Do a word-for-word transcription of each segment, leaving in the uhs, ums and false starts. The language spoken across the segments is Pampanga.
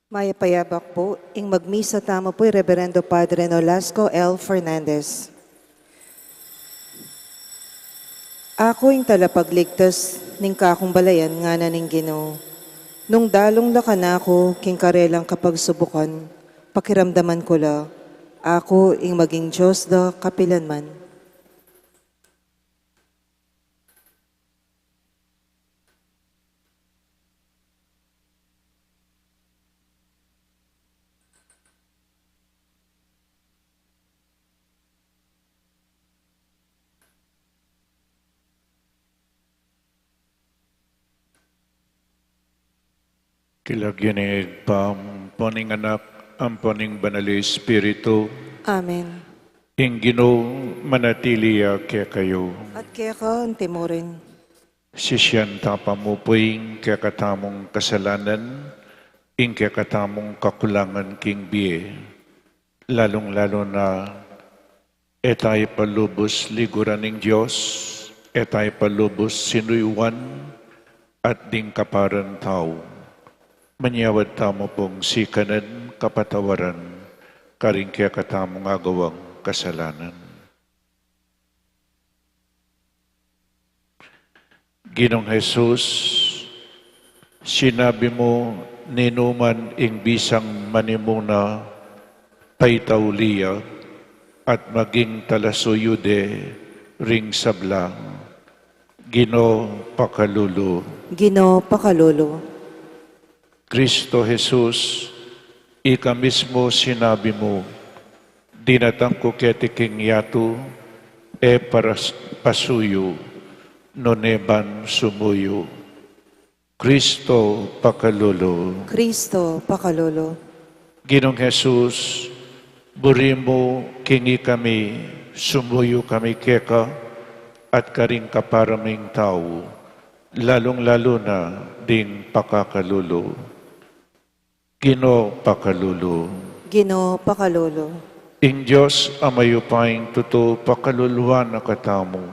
Mayap a yabak pu. Ing magmisa tamu pu i Reverendo Padre Nolasco L. Fernandez. Aku ing talapagligtas ning kakung balayan, ngana ning Ginu. Nung dalung la kanaku king karelang kapagsubukan, pakiramdaman ku la, aku ing maging Dios da kapilan man. King lagyu ning Ibpa, ampo ning Anak, ampo ning Banal a Espiritu. Amen. Ing Ginu manatili ya kekayu. At keka antimurin. Sisian ta pa mu pu ing kekatamung kasalanan, ing kekatamung kakulangan king bie, lalung-lalu na e ta ipalubus liguran ning Dios, e ta ipalubus sinuyuan, at ding kaparan tau. Manyawad tamu pung sikanan kapatawaran karing kekatamung agawang kasalanan. Ginung Jesus, sinabi mu, ninuman ing bisang manimuna, paitauli ya, at maging talasuyu de ring sabla. Ginu, pakalulu. Ginu, pakalulu. Kristo Jesus, ika mismu sinabi mu, dinatang ku keti king yatu, e para s-, pasuyu, nune ban sumuyu. Kristo, pakalulu. Kristo, pakalulu. Ginung Jesus, buri mu king ikami, sumuyu kami keka, at karing kapara ming tau, lalung-lalu na ding pakakalulu. Ginu, pakalulu. Ginu, pakalulu. Ing Dios a mayupayang tutu pakaluluan na katamu,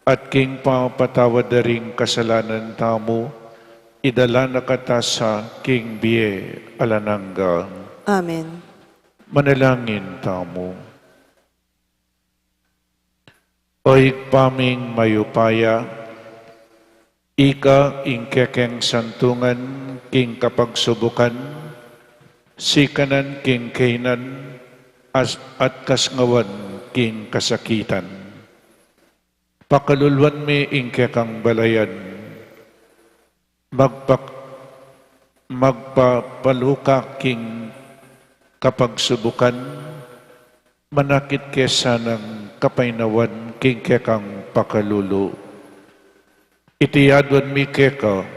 at king pamapatawad da ring kasalanan tamu, idala na kata sa king bie alang angga. Amen. Manalangin tamu. O Ibpa ming mayupaya, ika ing kekeng santungan king kapagsubukan, sikanan king kaynan, as-, at kasngawan king kasakitan. Pakaluluan mi ing kekang balayan, magpak-, magpapaluka king kapagsubukan, manakit ke sanang kapaynawan king kekang pakalulu. Iti aduan mi keka,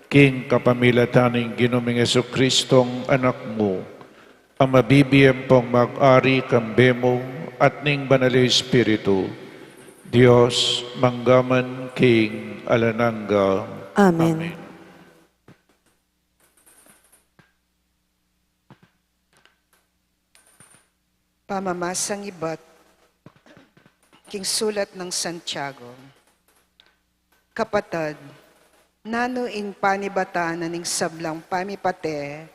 king kapamilatan ning Ginu ming Jesucristong Anak mu, a mabibie ampong mag-ari kambe mu at ning Banal a Espiritu, Dios, mangga man king alang angga. Amen. Amen. Pamamasang ibat king sulat nang Santiago. Kapatad, nanu ing panibatan na ning sablang pamipate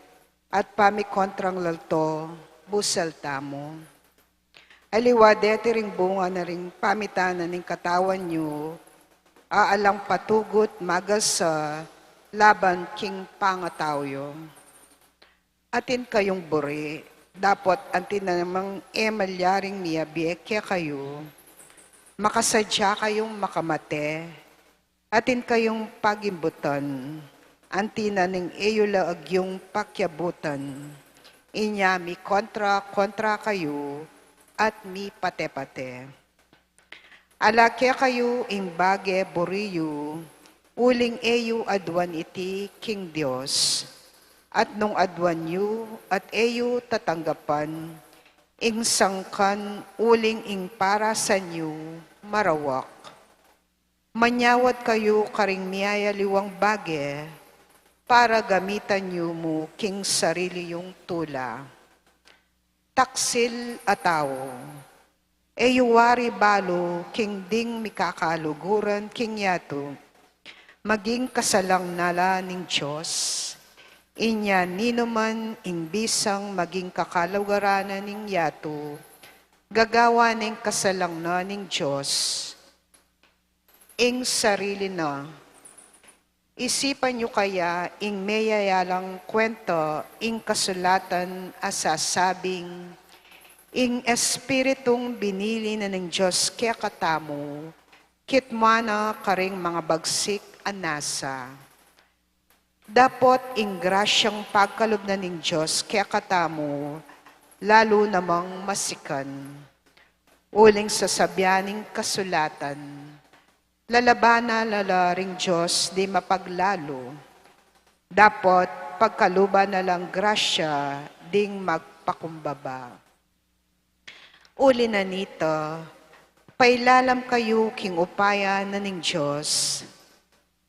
at pamikontrang lalto, busal tamu? Aliwa deti ring bunga na ring pamitan na ning katawan yu, a alang patugut magalsa laban king pangatau yu. Atin kayung buri, dapot anti na namang e malyaring miyabie kekayu, makasadya kayung makamate, atin kayung pagimbutan, anti na ning e yu la agyung pakiabutan, inya mikontra-kontra kayu, at mipate-pate. Ala kekayu ing bage buri yu, uling e yu aduan iti king Dios. At nung aduan yu at e yu tatanggapan, ing sangkan uling ing parasan yu marawak. Manyawad kayu karing miyayaliwang bage, para gamitan yu mu king sarili yung tula. Taksil a tau, e yu wari balu king ding mikakaluguran king yatu, maging kasalang na la ning Dios, Inya ninuman ing bisang maging kakalugaran na ning yatu, gagawan ing kasalang na ning Dios ing sarili na. Isipan yu kaya ing meyayalang kwento ing kasulatan a sasabing, ing Espiritung binili na ning Dios kekatamu, kitmana karing mangabagsik a nasa. Dapot ing grasyang pagkalub na ning Dios kekatamu, lalu namang masikan. Uling sasabian ning kasulatan, lalabanan na la ring Dios ding mapaglalu. Dapot pagkaluban na lang grasya ding magpakumbaba. Uli na nita, pailalam kayu king upaya na ning Dios.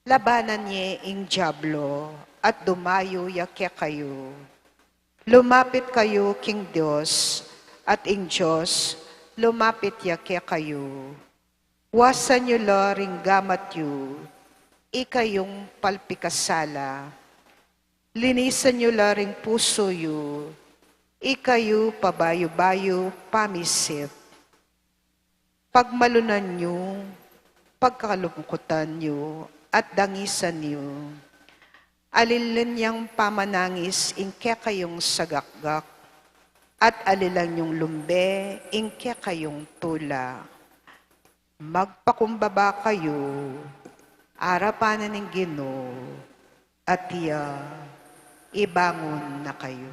Labanan ye ing Diablo, at dumayu ya kekayu. Lumapit kayu king Dios, at ing Dios lumapit ya kekayu. Wasan yu la ring gamat yu, ikayung palpikasala. Linisan yu la ring pusu yu, ikayu pabayu-bayu pamisip. Pagmalunan yu, pagkalungkutan yu, at dangisan yu. Alilan yang pamanangis ing kekayung sagakgak, at alilan yung lumbe ing kekayung tula. Magpakumbaba kayu arapan na ning Ginu, at iya ibangun na kayu.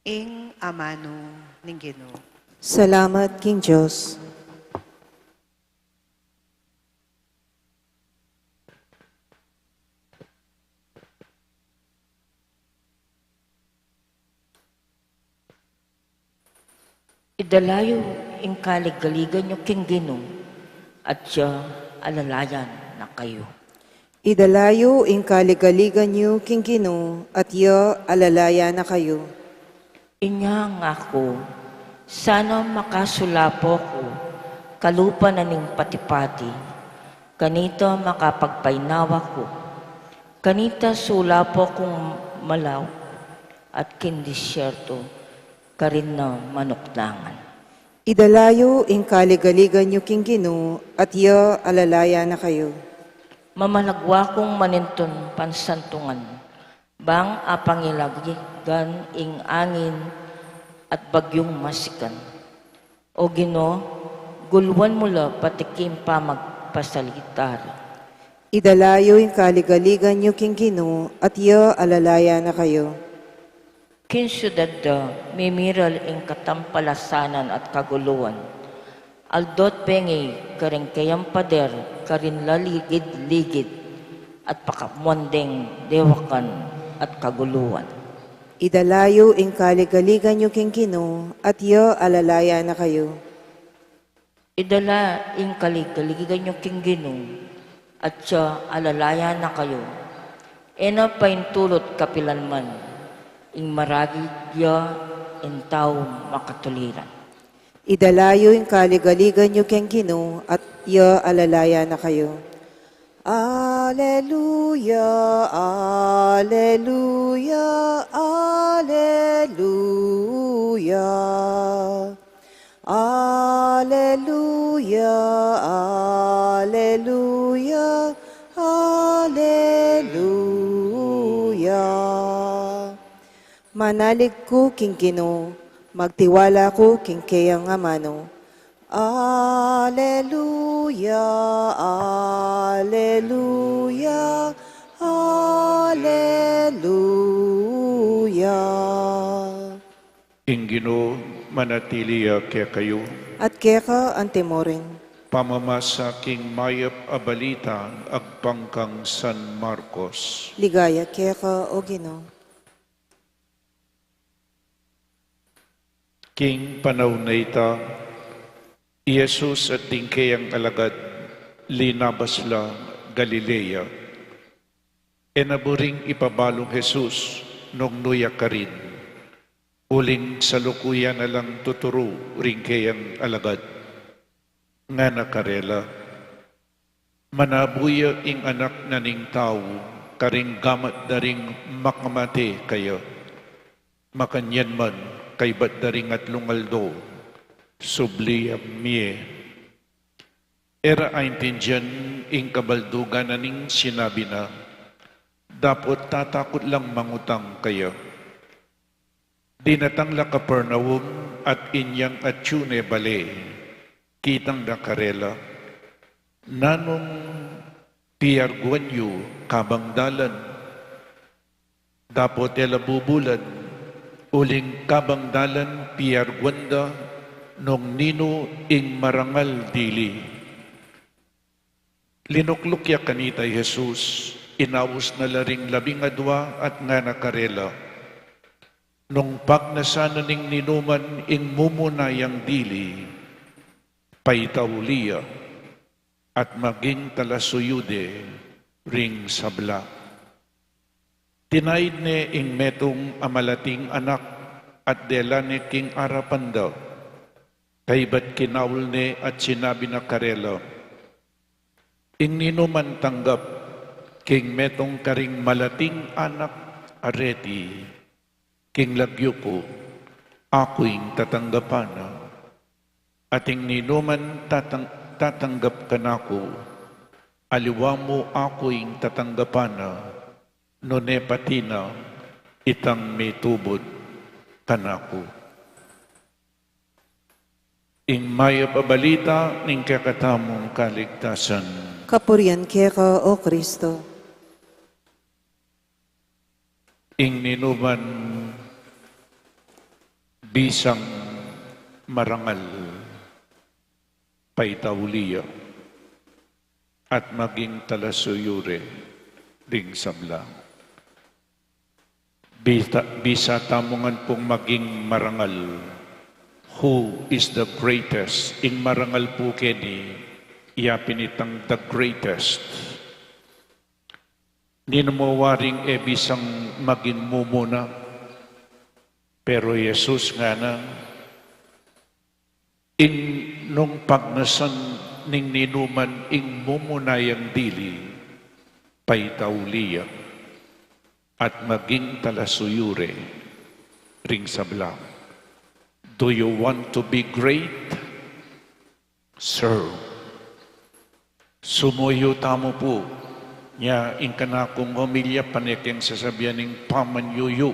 Ing amanu ning Ginu. Salamat king Dios. Idala yu ing kaligaligan yu king Ginu, at iya alalayan na kayu. Idala yu ing kaligaligan yu king Ginu, at iya alalayan na kayu. Inya ngaku, sana makasulapo ku kalupa na ning pati-pati, kanita makapagpainawa ku, kanita sulapo kung malaw at king disyerto, karin na manukdangan. Idala yu ing kaligaligan yu king Ginu, at iya alalayan na kayu. Mamalagwa kung manintun pansantungan, bang apangilagigan ing angin at bagyung masikan. O Ginu, guluan mu la pati king pamagpasalita ra. Idala yu ing kaligaligan yu king Ginu, at iya alalayan na kayu. King syudad da mimiral ing katampalasanan at kaguluan. Aldo't bengi karing kayang pader karin laligid-ligid at pakamuan deng dewakan at kaguluan. Idala yu ing kaligaligan yu king Ginu, at iya alalayan na kayu. Idala ing kaligaligan yu king Ginu, at iya alalayan na kayu. E na paintulut kapilan man, ing maragid ya ing tau makatuliran. Idala yu ing kaligaligan yu king Ginu, at iya alalayan na kayu. Aleluya, aleluya, aleluya. Aleluya, aleluya, aleluya. Manalig ku king Ginu, magtiwala ku king keyang amanu. Aleluya, aleluya, aleluya. Ing Ginu manatili ya kekayu. At keka antimurin. Pamamasa king mayap a balita agpang kang San Marcos. Ligaya keka, O Ginu. King panaun a ita, i Jesus at ding keyang alagad linabas la Galilea. E na buring ipabalung Jesus nung nu ya karin, uling salukuyan na lang tuturu ring keyang alagad. Ngana karela, manabu ya ing Anak na ning Tau karing gamat da ring makamate kaya. Makanyan man, kaybat da ring atlung aldo, subli ya mie. E ra aintindian ing kabaldugan na ning sinabi na, dapot tatakut lang mangutang kaya. Dinatang la Capernaum at inyang atyu ne bale, kitang da karela, "Nanung piarguan yu kabang dalan?" Dapot e la bubulad, uling kabang dalan piarguan da nung ninu ing marangal dili. Linukluk ya kanita i Jesus, inaus na la ring labing adua at ngana karela, "Nung pagnasan na ning ninuman ing mumuna yang dili, paitauli ya, at maging talasuyu de ring sabla." Tinaid ne ing metung a malating anak at dela ne king arapan da. Kaybat kinaul ne at sinabi na karela, "Ing ninuman tanggap king metung karing malating anak a reti king lagyu ku, aku ing tatanggapan na. At ing ninuman tatang-, tatanggap kanaku, aliwa mu aku ing tatanggapan na, nune pati na itang mitubud kanaku." Ing mayap a balita ning kekatamung kaligtasan. Kapurian keka, O Kristo. Ing ninuman bisang marangal, paitauli ya, at maging talasuyu re ding sabla. Bisa, bisa tamu ngan pung maging marangal. Who is the greatest? Ing marangal pu keni, iya pin itang the greatest. Ninu mu waring e bisang maging mumuna? Pero Jesus ngana, ing nung pagnasan ning ninuman ing mumuna yang dili, paitauli ya, at maging talasuyu re ring sabla. Do you want to be great? Sir, sumuyu tamu pu. Nya ing kanakung homilya pane keng sasabian ing pamanyuyu.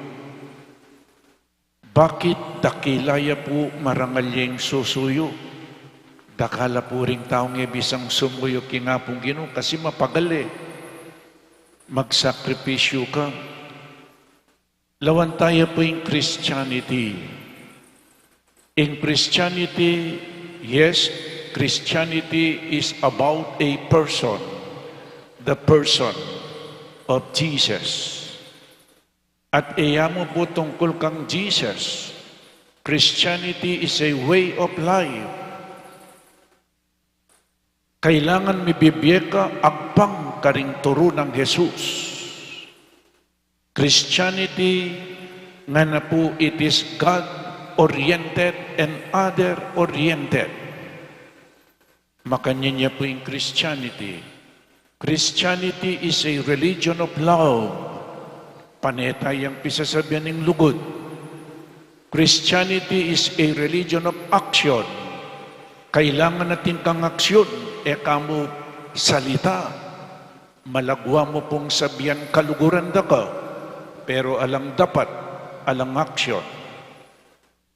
Bakit? Dakila ya pu, marangal ya ing susuyu. Dakal la pu ring taung e bisang sumuyu king Apung Ginu kasi mapagal e. Magsakripisyu ka. Lawan taya pu ing Christianity. Ing Christianity, yes, Christianity is about a person, the person of Jesus. At e ya mu pu tungkul kang Jesus. Christianity is a way of life. Kailangan mibibie ka agpang karing turu nang Jesus. Christianity, ngana pu, it is God-oriented and other-oriented. Makanyan ya pu ing Christianity. Christianity is a religion of love. Pane tayang pisasabian ing lugud. Christianity is a religion of action. Kailangan atin kang aksyon, e ka mu salita. Malagwa mu pung sabian kaluguran da ka, pero alang dapat, alang aksyon.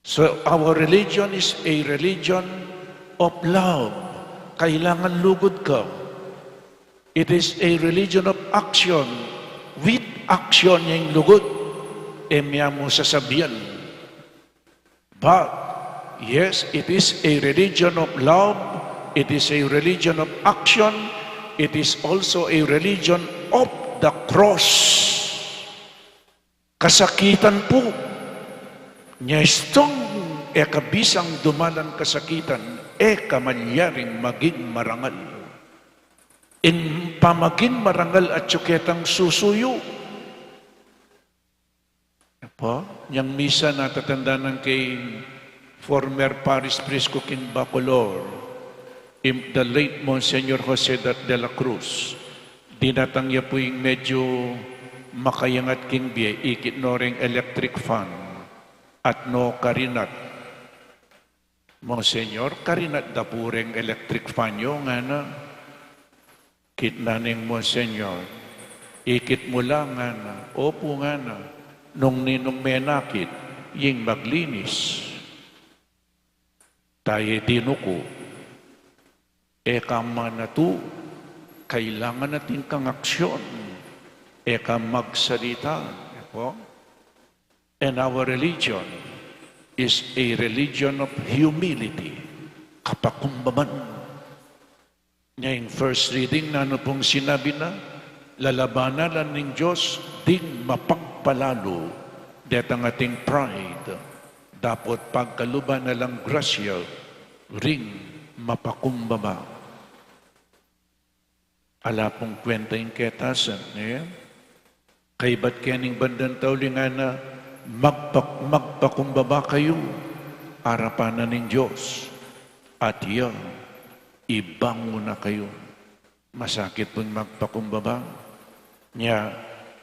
So our religion is a religion of love. Kailangan lugud ka. It is a religion of action. With action ya ing lugud, e mia mu sasabian. But, yes, it is a religion of love. It is a religion of action. It is also a religion of the cross. Kasakitan pu. Nya istung e ka bisang dumalan kasakitan, e ka malyaring maging marangal. Ing pamaging marangal atyu ketang susuyu. Apo, nyang misa natatandanan keng former parish priest ku king Bacolor, im-, the late Monsignor Jose de, de la Cruz. Dinatang ya pu ing medyu makayangat king bie, ikit no reng electric fan at no karinat. "Monsenyor, karinat da pu reng electric fan yu," ngana. Kitnan neng Monsenyor, "Ikit mu la?" ngana. "Opu," ngana. "Nung ninung menakit, ing maglinis?" Taye dinuku. E ka manatu, kailangan natin kang aksyon. E ka magsalita. E po? And our religion is a religion of humility. Kapakumbaban. Nya ing first reading, nanu pung sinabi na? Lalabanan la ning Dios ding mapagpalalu detang ating pride, dapot pagkaluban na lang grasya ring mapakumbaba. Ala pung kwenta ing ketasan, e? Kaybat keni ing bandang tauli, ngana, magpa-, magpakumbaba kayu arapan na ning Dios, at iya ibangun na kayu. Masakit pung magpakumbaba. Nya,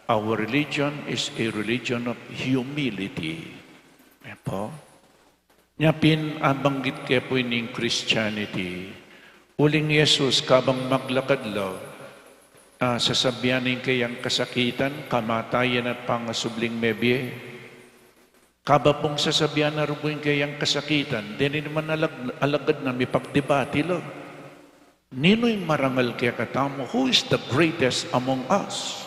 our religion is a religion of humility. E po? Nya pin, abanggit ke pu ining Christianity. Uling Jesus, kabang maglakad la, ah, sasabian na ing kayang kasakitan, kamatayan at pangasubling mebie. Kaba pung sasabian na rugu ing kayang kasakitan, deni naman alag-, alagad na mipagdebati la. Ninu ing marangal kekatamu? Who is the greatest among us?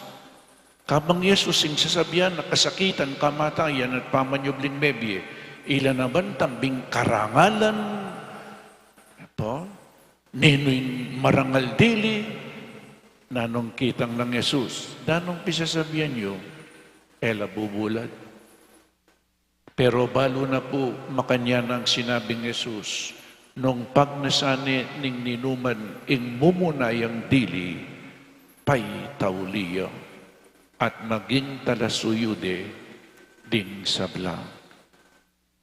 Kabang Jesus ing sasabian na kasakitan, kamatayan, at pamanyubling mebie, ila na ban tambing karangalan? E po? Ninu ing marangal dili? Nanung kitang nang Jesus, danung pisasabian yu, e la bubulad. Pero balu na pu, makanyan nang sinabing Jesus, nung pagnasan ne ning ninuman ing mumuna yang dili, paitauli ya, at maging talasuyu de ding sabla.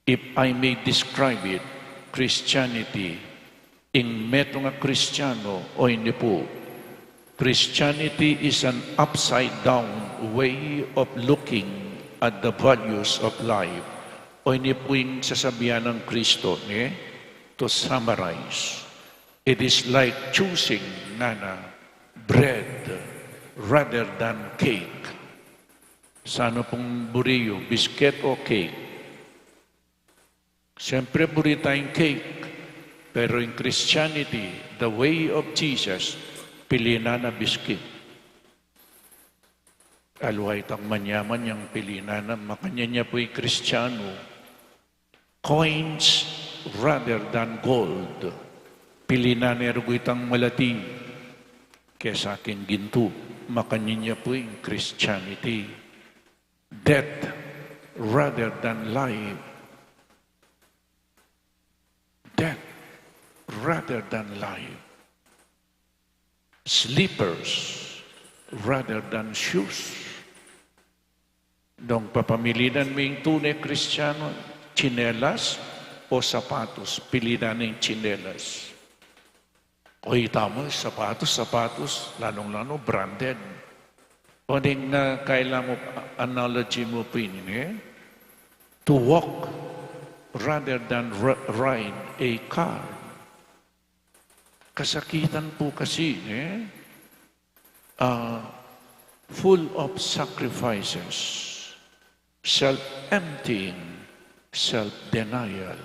If I may describe it, Christianity, ing metung a Kristiyano, o ini pu, Christianity is an upside down way of looking at the values of life. O ini pu ing sasabian nang Kristo, ne? To summarize, it is like choosing, ngana, bread rather than cake. Sanu pung buri yu, bisket o cake? Siyempre, buri tang cake, pero in Christianity, the way of Jesus, pili na na biscuit. Aliwa itang manyaman yang pili na na, makanyan ya pu ing Kristiyanu, coins rather than gold. Pili na ne rugu itang malati kesa king gintu, makanyan ya pu ing Christianity. Death rather than life. Death rather than life. Slippers rather than shoes. Nung papamilinan me ing tune Kristiyanu, tsinelas o sapatos, pili na ne ing tsinelas. O itamu, sapatos, sapatos, lalung-lalu branded. O deng, ah, kailangan mu, analogy mu pu ini, e? To walk rather than r-, ride a car. Kasakitan pu kasi, e? Ah, full of sacrifices, self-emptying, self-denial.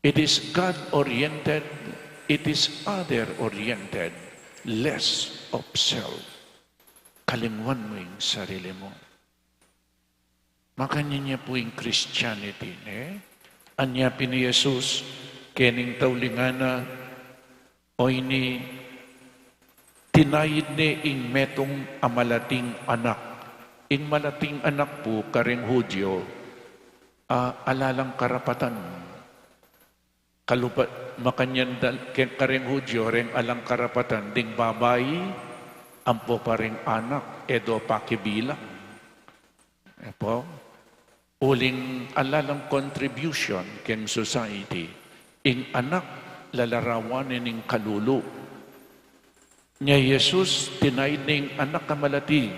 It is God-oriented, it is other-oriented, less of self. Kalingwan mu ing sarili mu. Makanyan ya pu ing Christianity, ne? Anya pin i Jesus kening tauling ngana, o ini, tinayid ne ing metung a malating anak. Ing malating anak pu kareng Hudyo, a, ala lang karapatan. Kalupa, makanyan da, keng kareng Hudyo, reng alang karapatan ding babai, ampo pa reng anak, e do pakibilang. E po? Uling ala lang contribution keng society. Ing anak, lalarawan ne ning kalulu. Nya i Jesus tinaid ne ing anak a malati,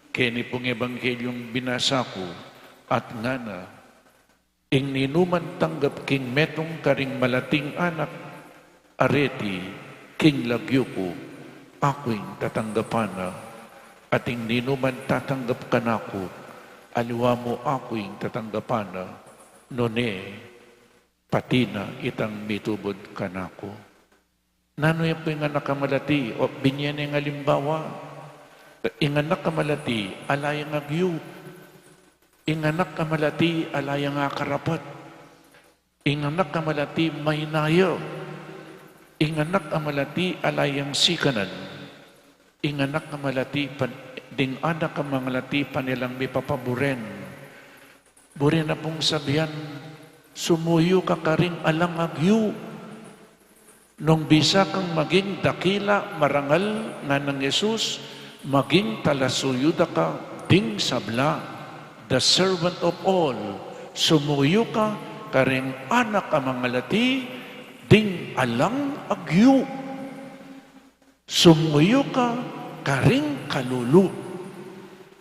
keni pung ebangkelyung binasa ku, at ngana, ing ninuman tanggap king metung karing malating anak, areti, king lagyu ku, aku ing tatanggapan na, at ing ninuman tatanggap kanaku, aliwa mu aku ing tatanggapan na, nune, pati na itang mitubud kanaku. Nanu ya pu ing anak a malati? O, binye ne ing alimbawa. Ing anak a malati, ala yang agyu. Ing anak a malati, ala yang akarapat. Ing anak a malati, mainayu. Ing anak a malati, ala yang sikanan. Ing anak a malati, pan-, ding anak a malati, panilang mipapaburen. Buri na pung sabian, sumuyu ka karing alang agyu. Nung bisa kang maging dakila, marangal, nganang Jesus, maging talasuyu da ka ding sabla, the servant of all. Sumuyu ka karing anak a malati, ding alang agyu. Sumuyu ka karing kalulu.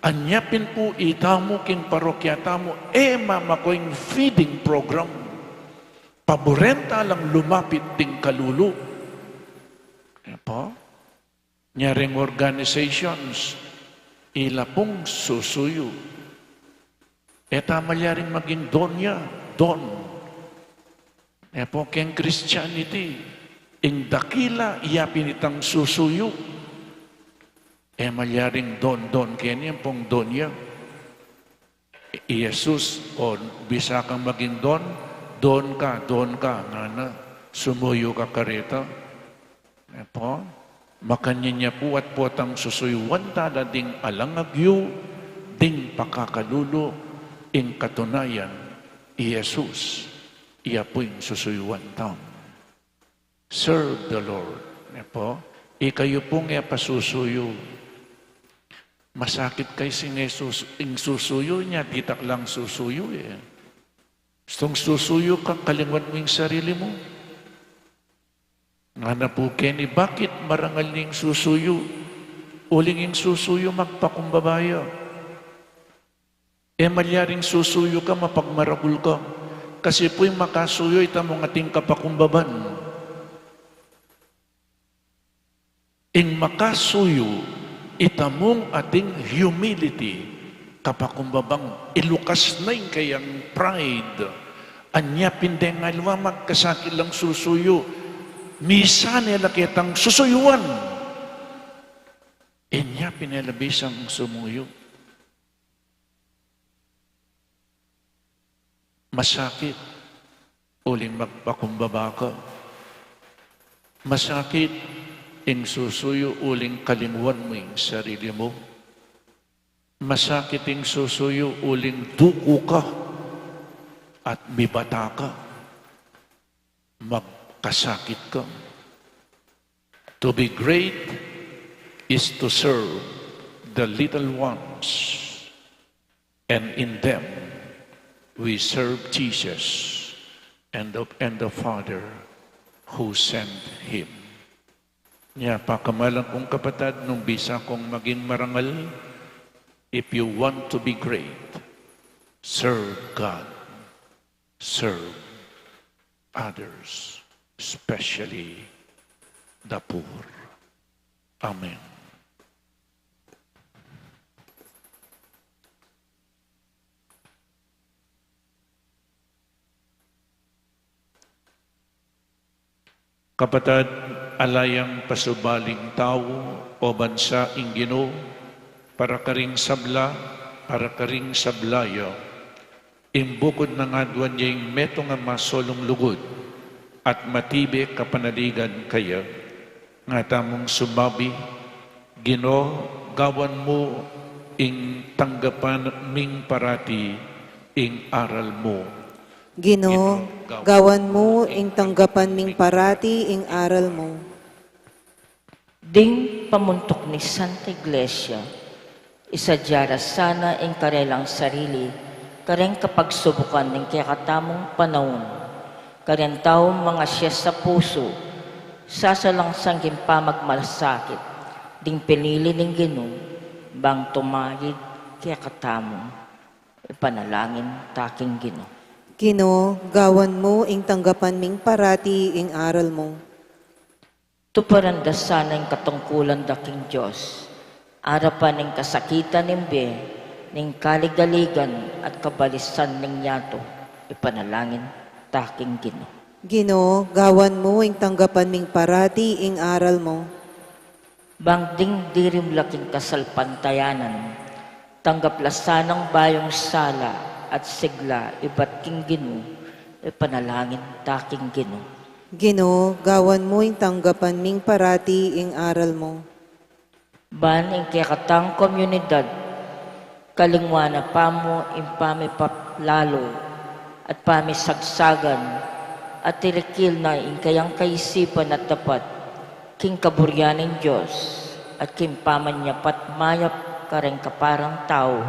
Anya pin pu itamu king parokya tamu, e mamakuing feeding program. Paburen ta lang lumapit ding kalulu. E pu? Nya ring organizations, ila pung susuyu. E ta malyaring maging donya, don. E pu keng Christianity, ing dakila, iya pin itang susuyu. E malyaring don, don keni ampong donya. I Jesus, o, bisa kang maging don, don ka, don ka, ngana, sumuyu ka kareta. E pu, makanyan ya pu at potang susuyuan ta la ding alang agyu, ding pakakalulu, ing katunayan, i Jesus, iya pu ing susuyuan ta. Serve the Lord. E pu, ikayu pung e pasusuyu. Masakit kasi ing sus-, ing susuyu, nya ditak lang susuyu, e. Gustung susuyu ka, kalingwan mu ing sarili mu. Ngana pu keni, bakit marangal ning susuyu? Uling ing susuyu magpakumbaba ya. E malyaring susuyu ka, mapagmaragul ka. Kasi pu ing makasuyu, ita mung ating kapakumbaban. Ing makasuyu, ita mung ating humility, kapakumbabang ilukas na ing kayang pride. Anya pin deng aliwa magkasakit lang susuyu, misan e la ketang susuyuan. Inya pin e la bisang sumuyu. Masakit, uling magpakumbaba ka. Masakit ing susuyu, uling kalingwan mu ing sarili mu. Masakit ing susuyu, uling duku ka at mibata ka. Magkasakit ka. To be great is to serve the little ones, and in them we serve Jesus and the, and the Father who sent him. Nya, pakamalan kung kapatad, nung bisa kung maging marangal, if you want to be great, serve God. Serve others, especially the poor. Amen. Kapatad, ala yang pasubaling tau o bansa ing Ginu, para karing sabla, para karing sabla ya, ing bukud nang aduan ya ing metung a masolung lugud, at matibe kapanaligan kaya, nga tamung sumabi, Ginu, gawan mu ing tanggapan ming parati ing aral mu. Ginu, gawan mu ing tanggapan ming parati ing aral mu. Ding pamuntuk ning Santa Iglesia, isadya ra sana ing karelang sarili kareng kapagsubukan ning kekatamung panaun, kareng taung mangasya sa pusu, Sasalang sangking pamagmalasakit ding pinili ning Ginu, bang tumayid kekatamu. Ipanalangin ta king Ginu. Ginu, gawan mu ing tanggapan ming parati ing aral mu. Tuparan da sana ing katungkulan da king Dios, arapan ning kasakitan ning bie, ning kaligaligan at kabalisan ning yatu. Ipanalangin ta king Ginu. Ginu, gawan mu ing tanggapan ming parati ing aral mu. Bang ding dirim la king kasalpantayanan, tanggap la sanang bayung sala at sigla ibat king Ginu. Ipanalangin ta king Ginu. Ginu, gawan mu ing tanggapan ming parati ing aral mu. Ban ing kekatang komunidad, kalingwan na pa mu ing pamipaplalo at pamisagsagan, at tirikil na ing kayang kaisipan at dapat king kaburian ning Dios at king pamanyapat mayap kareng kaparang tau.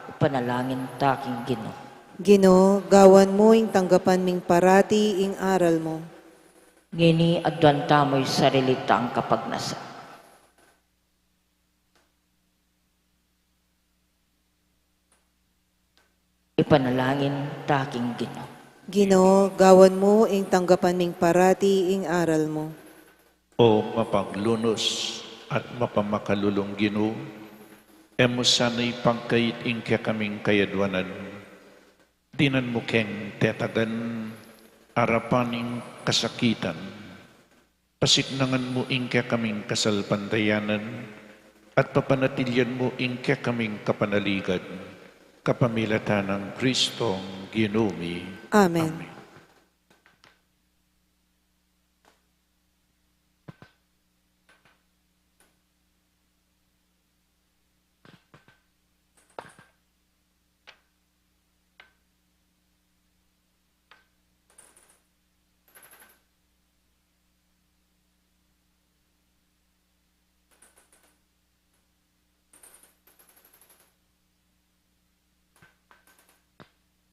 Ipanalangin ta king Ginu. Ginu, gawan mu ing tanggapan ming parati ing aral mu. Ngeni aduan tamu ing sarili tang kapagnasan. Ipanalangin ta king Ginu. Ginu, gawan mu ing tanggapan ming parati ing aral mu. O mapaglunus at mapamakalulung Ginu, e mu sana ipagkait ing kekaming kayaduanan. Dinan mu keng tetagan arapan ning kasakitan. Pasiknangan mu ing kekaming kasalpantayanan at papanatilian mu ing kekaming kapanaligan, kapamilatan nang Kristong Ginu mi. Amen. Amen.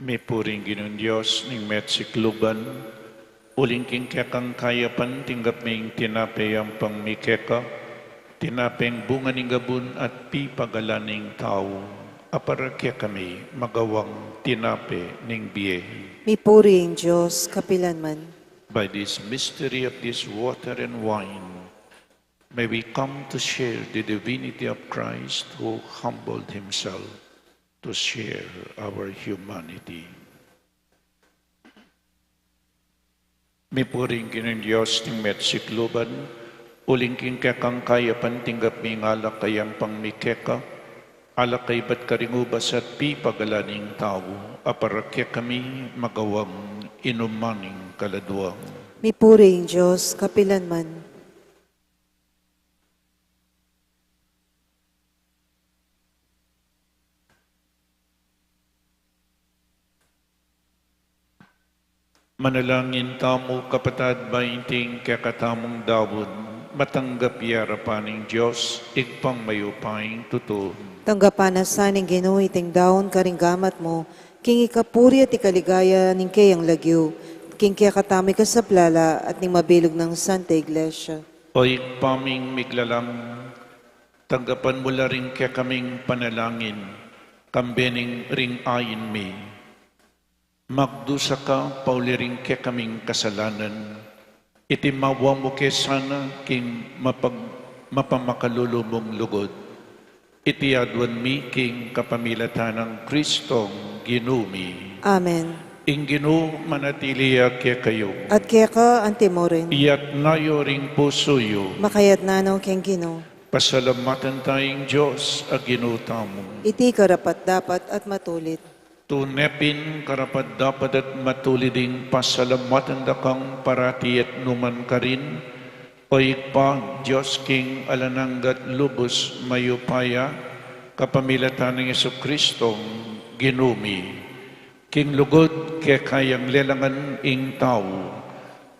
Mipuri ing Ginung Dios ning mesikluban, uling king kekang kayapan tinggap mi ing tinape yampang mi keka, tinapeng bunga ning gabun at pipagalan ning tau, a para kekami magawang tinape ning bie. Mipuri ing Dios kapilanman. By this mystery of this water and wine, may we come to share the divinity of Christ who humbled himself to share our humanity. Mipuri ing Ginung Dios ning mesikluban, uling king kekang kayapan tinggap mi ing alak a yampang mi keka, alak a ibat karing ubas at pipagalan ning tau, a para kekami magawang inuman ning kaladua. Mipuri ing Dios kapilanman. Manalangin tamu, kapatad, ba ing kekatamung daun matanggap ya arapan ning Dios, Ibpang mayupayang tutu. Tanggapan na sa ning Ginu iting daun karing gamat mu, king ikapuri at ikaligaya ning keyang lagyu, king kekatamu ikasaplala at ning mabilug nang Santa Iglesia. O Ibpa ming miglalang, tanggapan mu la ring kekaming panalangin, kambe ning ring ain mi. Magdusa ka pauli ring kekaming kasalanan, iti mawa mu ke sana king mapag-, mapamakalulu mung lugud. Iti aduan mi king kapamilatan nang Kristong Ginu mi. Amen. Ing Ginu manatili ya kekayu. At keka antimurin. Iyatas yu ring pusu yu. Makayatas no king Ginu. Pasalamatan taya ing Dios a Ginu tamu. Iti karapat-dapat at matulid. Tune pin karapat-dapat at matulid ing pasalamatan da kang parati at nukarin man karin, O Ibpa, Dios king alang angga at lubus mayupaya, kapamilatan nang Jesucristong Ginu mi. King lugud keka yang lelangan ing tau,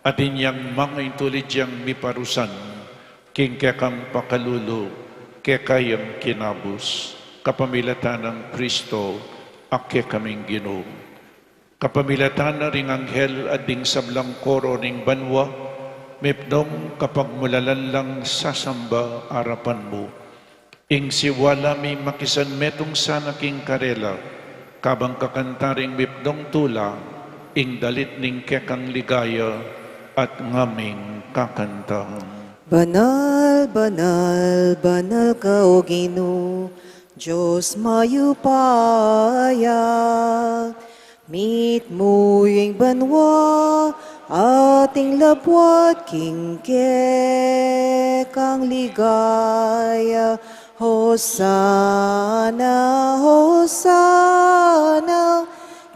atin yang manga intulid yang miparusan, king kekang pakalulu, keka yang kinabus, kapamilatan nang Kristo, a kekaming Ginu. Kapamilatan na ring anghel at ding sablang koro ning banua, Mipnong kapagmulalan lang sasamba arapan mu. Ing siwala mi makisan metung sana king karela, kabang kakanta ring mipnong tula, ing dalit ning kekang ligaya, at ngaming kakanta. Banal, banal, banal ka, O Ginu, Dios mayupaya, mitmu ing banua at ing labuad king kekang ligaya. Hosana, Hosana,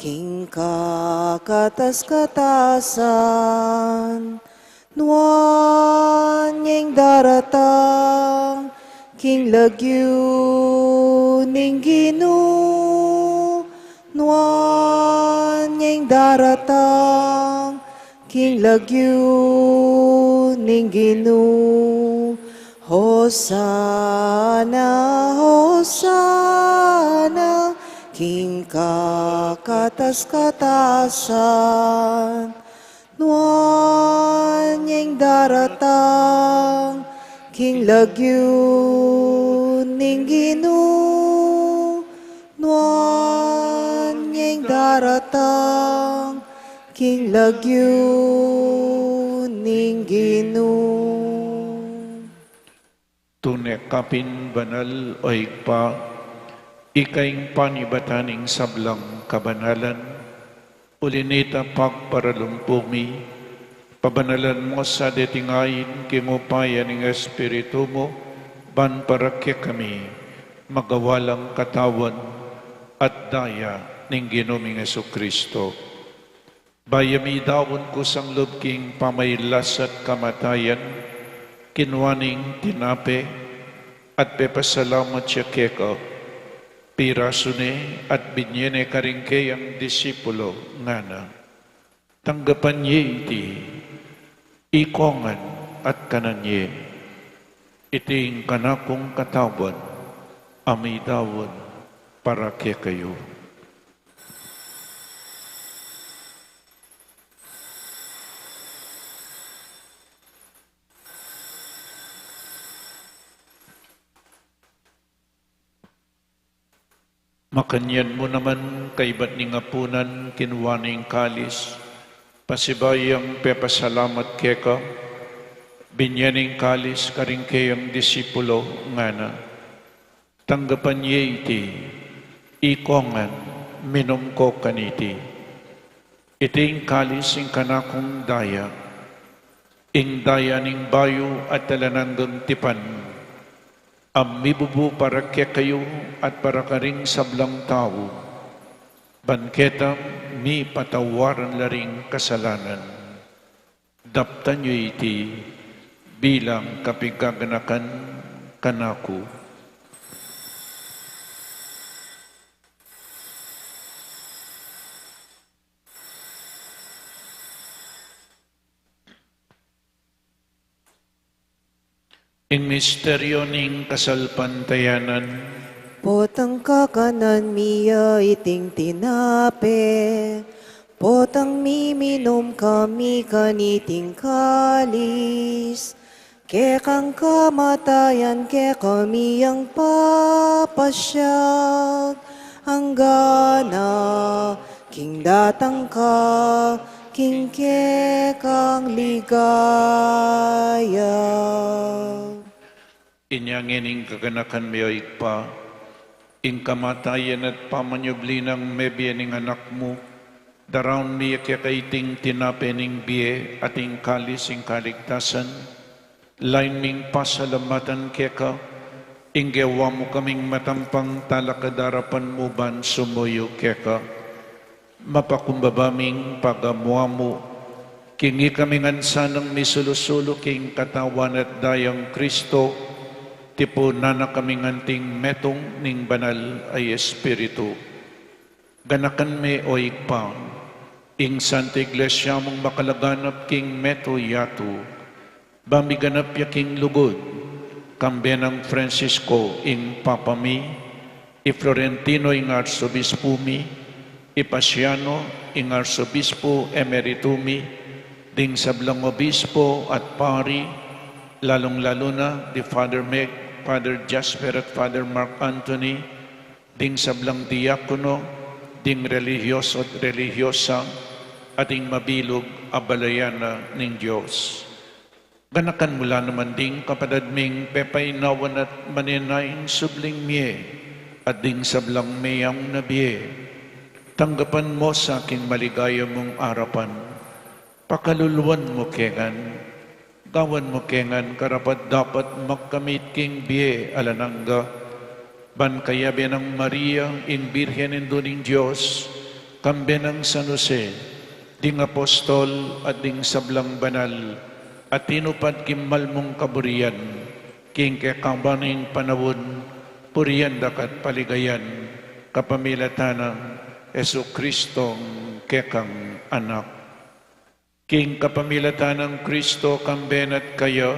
king kakatas-katasan. Nuan ya ing daratang king lagyu ning Ginu. Nuan ya ing daratang king lagyu ning Ginu. Hosana, Hosana, king kakatas-katasan. Nuan ya ing daratang king lagyu ning Ginu. Nuan ya ing daratang king lagyu ning Ginu. Tune ka pin banal, O Ibpa, ika ing panibatan ning sablang kabanalan. Uli na nita, pagparalumpu mi, pabanalan mu sa deting ain king upaya ning Espiritu mu, ban para kekami magawa lang katawan at daya ning Ginu ming Jesucristo. Bayu mi daun kusang lub king pamailas at kamatayan, kinua ne ing tinape, at pepasalamat ya keka, pirasu ne, at binye ne karing keyang disipulo, ngana: Tanggapan ye iti, ikong ngan, at kanan ye. Iti ing kanakung katawan, a midaun para kekayu. Makanyan mu naman, kaibat ning apunan, kinua ne ing kalis, pasibayu yang pepasalamat keka, binye ne ing kalis karing keyang disipulo, ngana: Tanggapan ye iti, ikong ngan, minum ko kaniti. Iti ing kalis ning kanakung daya, ing daya ning bayu at alang anggang tipan, a mibubu para kekayu at para karing sablang tau, ban keta mipatawaran la ring kasalanan. Daptan yu iti bilang kapigaganakan kanaku. Ing misteryo ning kasalpantayanan. Potang kakanan mi ya iting tinape, potang miminum kami kaniting kalis, kekang kamatayan kekami yang papasyag, anggana king datang ka king kekang ligaya. Inya ngening kaganakan mi, O Ibpa, ing kamatayan at pamanyubli nang mebie ning Anak mu, daraun mi keka iting tinape ning bie at ing kalis ning kaligtasan, lain ming pasalamatan keka, ing gewa mu kaming matampang talakad arapan mu ban sumuyu keka. Mapakumbaba ming pagamu-amu, king ikami ngan sanang misulu-sulu king katawan at dayang Kristo, tipunan na kami ngan anting metung ning Banal a Espiritu. Ganakan me, O Ibpa, ing Santa Iglesia mung makalaganap king meto yatu, ba miganap ya king lugud, kambe nang Francisco ing Papa mi, i Florentino ing Arsobispu mi, i Paciano ing Arsobispu Emeritu mi, ding sablang obispo at pari, lalung-lalu na di Father Meg, Father Jasper at Father Mark Anthony, ding sablang diakono, ding relihiyoso at relihiyosa, at ding mabilug a balayan na ning Dios. Ganakan mu la naman ding kapatad ming pepainawan at manenayang subling mie, at ding sablang meyaun na bie. Tanggapan mu sa king maligaya mung arapan. Pakaluluan mu ke ngan, gawan mu ke ngan karapat-dapat magkamit king bie alang angga. Ban kayabe nang Maria, ing Birhen Indu ning Dios, kambe nang San Jose, ding apostol at ding sablang banal a tinupad king mal mung kaburian, king kekaban ning panaun, purian da ka at paligayan, kapamilatan nang Jesucristong kekang Anak. King kapamilatan nang Kristo, kambe na at kaya,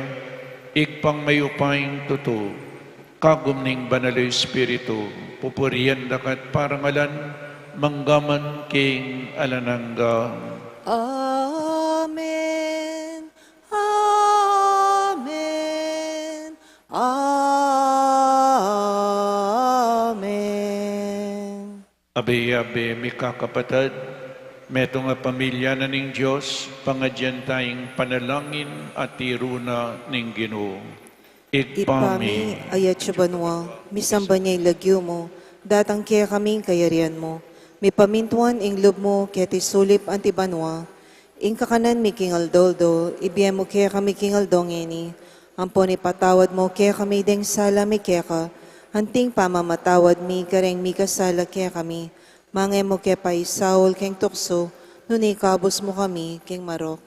Ibpang mayupayang tutu, kagum ning Banal a Espiritu, pupurian da ka at parangalan, manggaman king alang angga. Amen. Amen. Amen. Abe-abe, mikakapatad, metung a pamilya na ning Dios, pangadyan taya ing panalangin a tiru na ning Ginu. Ibpa mi, atsu ka banua, misamban ya ing lagyu mu, datang kekami ing kayarian mu, mipamintuan ing lub mu keti sulip anti banua. Ing kakanan mi king aldo-aldo, ibie mu kekami king aldo ngeni. Ampon ipatawad mu kekami deng sala mi keka, anti ing pamamatawad mi kareng mikasala kekami. Manga e mu ke paisaul king tuksu, nune ikabus mu kami king marok.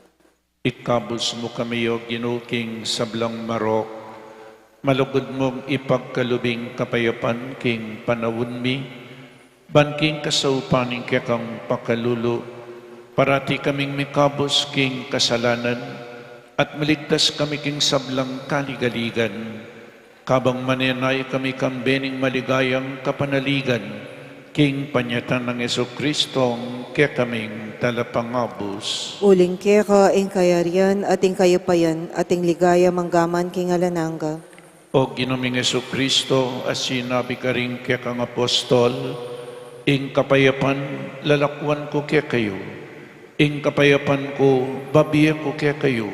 Ikabus mu kami, O Ginu, king sablang marok. Malugud mung ipagkalub ing kapayapan king panaun mi, ban king kasaupan ning kekang pakalulu, parati kaming mikabus king kasalanan, at maligtas kami king sablang kaligaligan, kabang manenaya kami kambe ning maligayang kapanaligan, king panyatang nang Jesucristong kekaming Talapangabus. Uling keka ing kayarian, at ing kayupayan, at ing ligaya manggaman king alang angga. O Ginu ming Jesucristo, a sinabi karing kekang apostol, ing kapayapan lalakuan ku kekayu, ing kapayapan ku babie ku kekayu.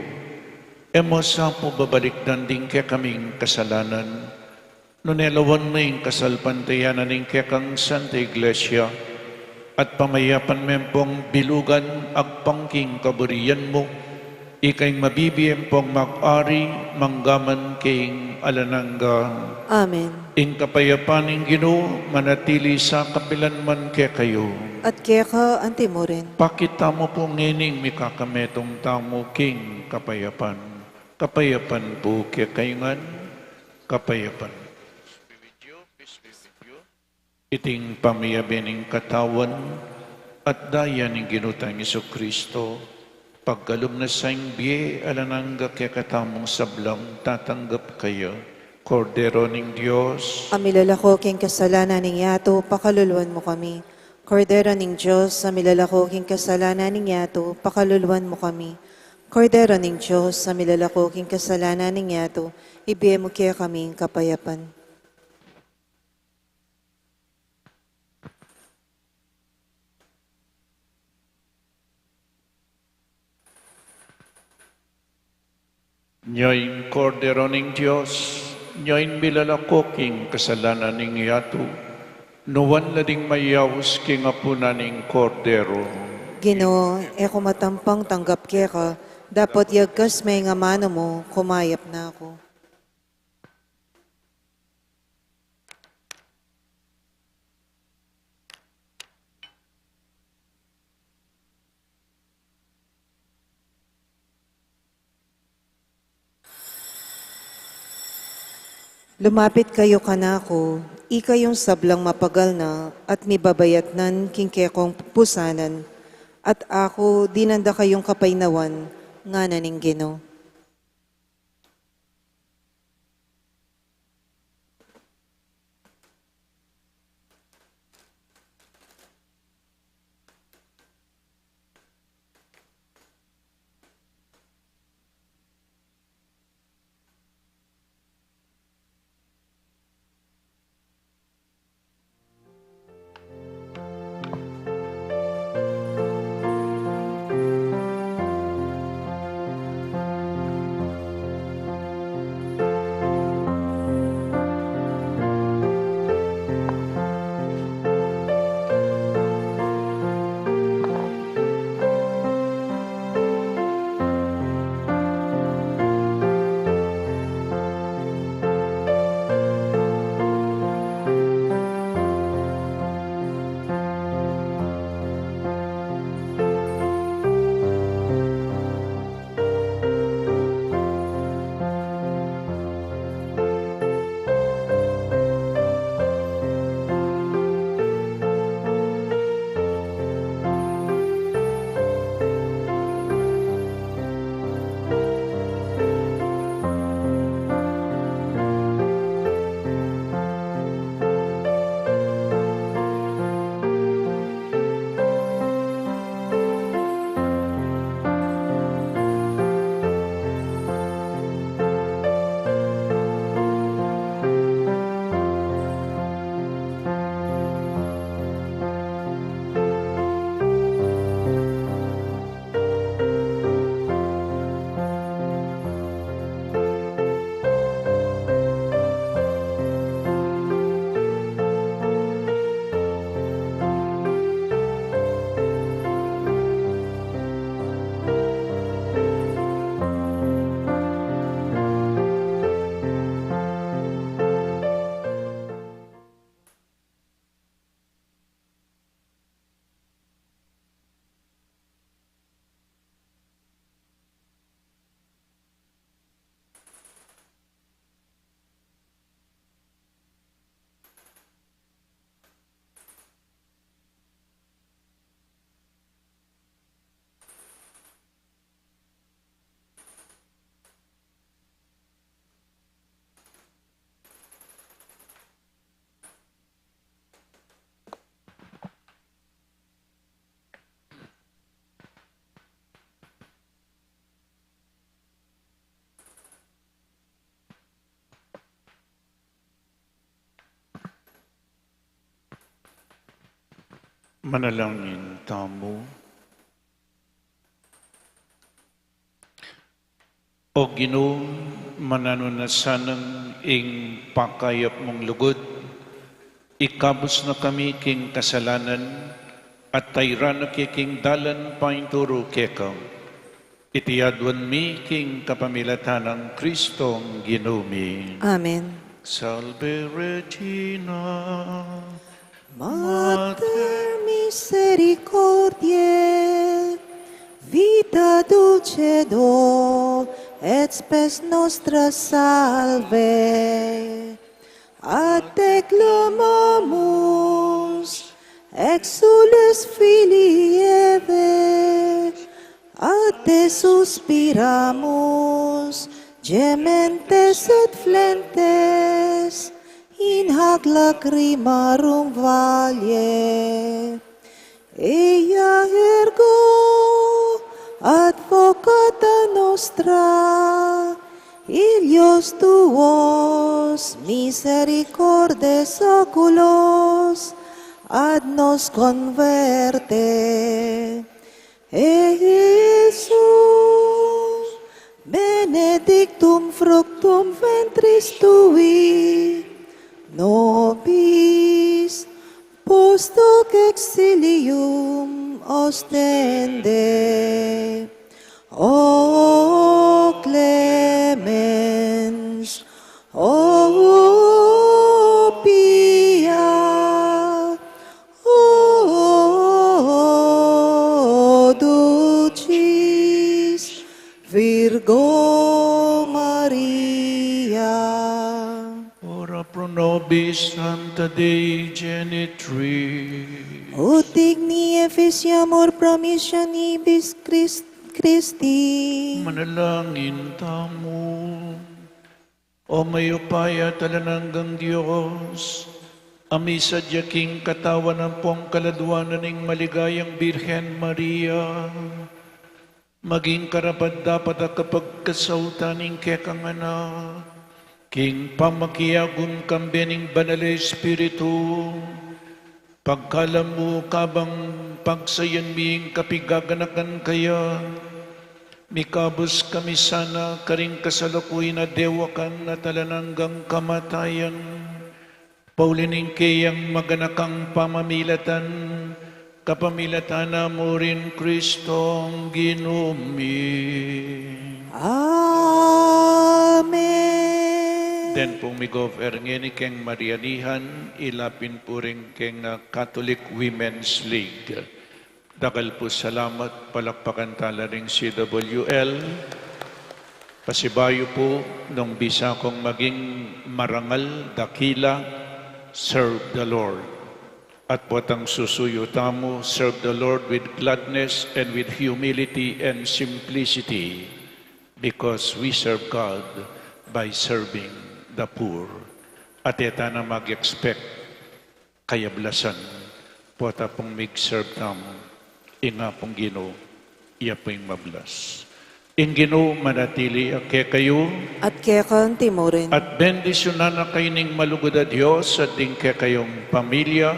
E mu sa pu babalikdan ding kekaming kasalanan, nune lawan mu ing kasalpantayanan ning kekang Santa Iglesia, at pamayapan me pung bilugan agpang king kaburian mu, ika ing mabibie pung mag-ari manggaman king alang angga. Amen. Ing kapayapan ning Ginu manatili sa kapilan man kekayu. At keka anti murin. Pakit tamu pu ngening mikakametung tamu king kapayapan. Kapayapan pu kekayu ngan, kapayapan. Iting pamiyabe ning katawan at daya ning Ginu tang Jesucristo, pagkalub na sa ing bie alang angga kekatamung sablang tatanggap kaya. Kordero ning Dios, a milalako king kasalanan ning yatu, pakaluluan mu kami. Kordero ning Dios, a milalako king kasalanan ning yatu, pakaluluan mu kami. Kordero ning Dios, a milalako king kasalanan ning yatu, ibie mu kekami ing kapayapan. Nya ing Kordero ning Dios, nya ing milalako king kasalanan ning yatu, nuan la ding mayaus king apunan ning Kordero. Ginu, e ku matampang tanggap keka, dapot yagkas me ing amanu mu, kumayap na ku. Lumapit kayu kanaku, ikayung sablang mapagal na at mibabayatnan king kekong pusanan, at aku dinan da kayung kapaynawan, ngana ning Ginu. Manalangin tamu. O Ginu, mananu na sanang ing pakayap mung lugud, ikabus na kami king kasalanan, at tairan na ke king dalan painturu keka. Iti aduan mi king kapamilatan nang Kristong Ginu mi. Amen. Salve Regina, Mater misericordiae, vita dulcedo et spes nostra salve. A te clamamus, exsules filii Hevae, a te suspiramus, gementes et flentes, in hac lacrimarum valle. Ea ergo advocata nostra, illos tuos misericordes oculos ad nos converte. E Iesu, benedictum fructum ventris tui, nobis, post hoc exilium ostende. O clemens, o pia, o dulcis Virgo Maria. Ora pro nobis sancta Dei genitrix. Ut digni efficiamur promissionibus Christ-, Christi. Manalangin tamu. O mayupaya at alang anggang Dios, a misadya king katawan ampong kaladwanan ning maligayang Birhen Maria, maging karapat-dapat a kapagkasautan ning kekang anak, king pamakiagum kambe ning Banal a Espiritu, pagkalub mu kabang pagsayan mi ing kapigaganakan kaya, mikabus kami sana karing kasalukuyan a dewakan at alang anggang kamatayan. Pauli ning keyang maganakang pamamilatan, kapamilatan na mu rin Kristong Ginu mi. Amen. Den pung migover ngeni keng Marianihan, ilapin pu rin keng, ah, Catholic Women's League. Dakal pu salamat, palakpakan tala ring C W L. Pasibayu pu, nung bisa kung maging marangal, dakila, serve the Lord. At potang susuyu tamu, serve the Lord with gladness and with humility and simplicity, because we serve God by serving the poor. At e tana mag-expect kayablasan, pota pung mig-serve tamu, ing Apung Ginu, iya pu ing mablas. Ing Ginu manatili ya kekayu. At keka anti mu rin. At bendisyunan na kayu ning malugud a Dios at ding kekayung pamilya,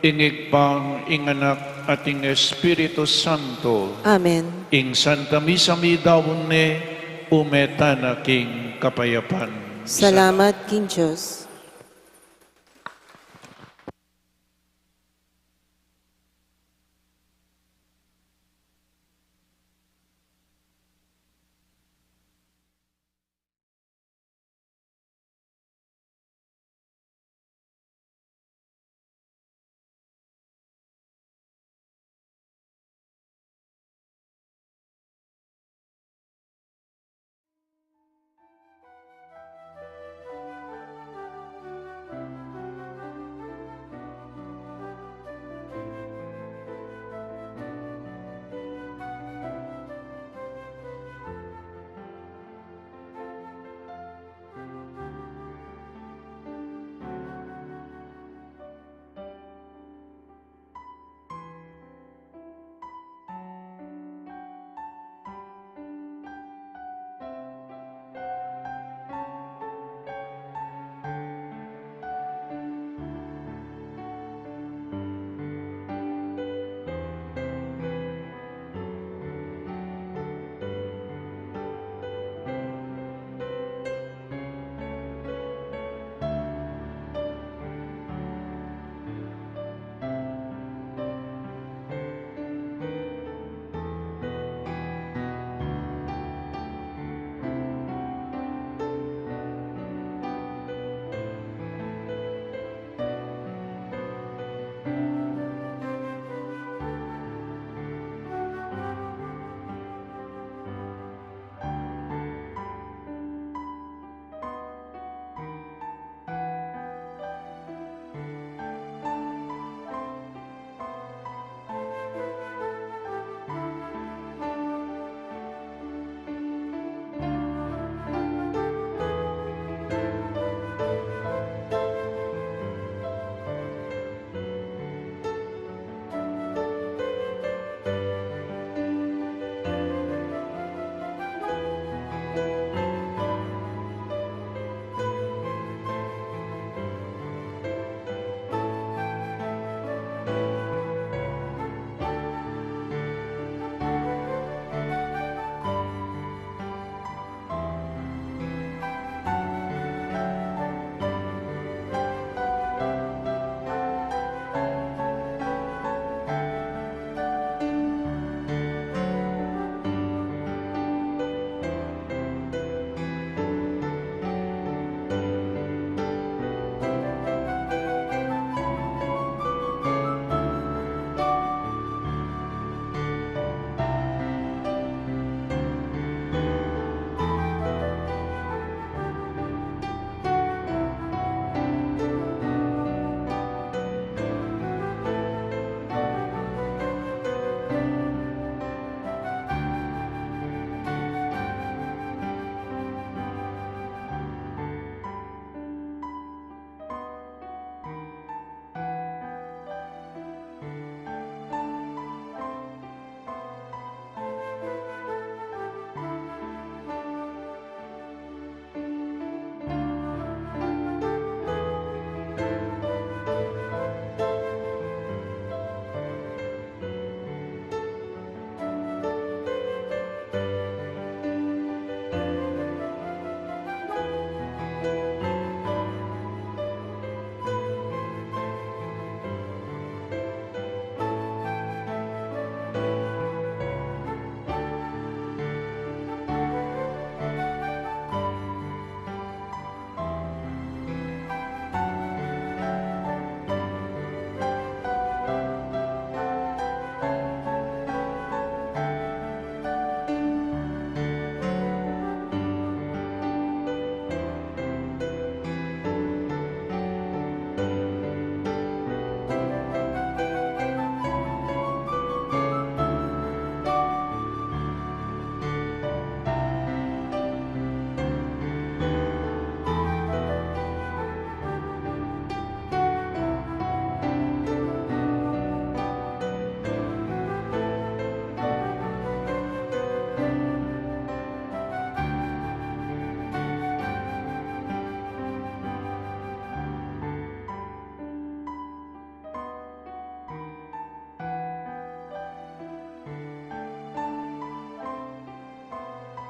ing Ibpa, ing Anak, at ing Espiritu Santo. Amen. Ing Santa Misa midaun ne, ume tana king kapayapan. Salamat king Dios.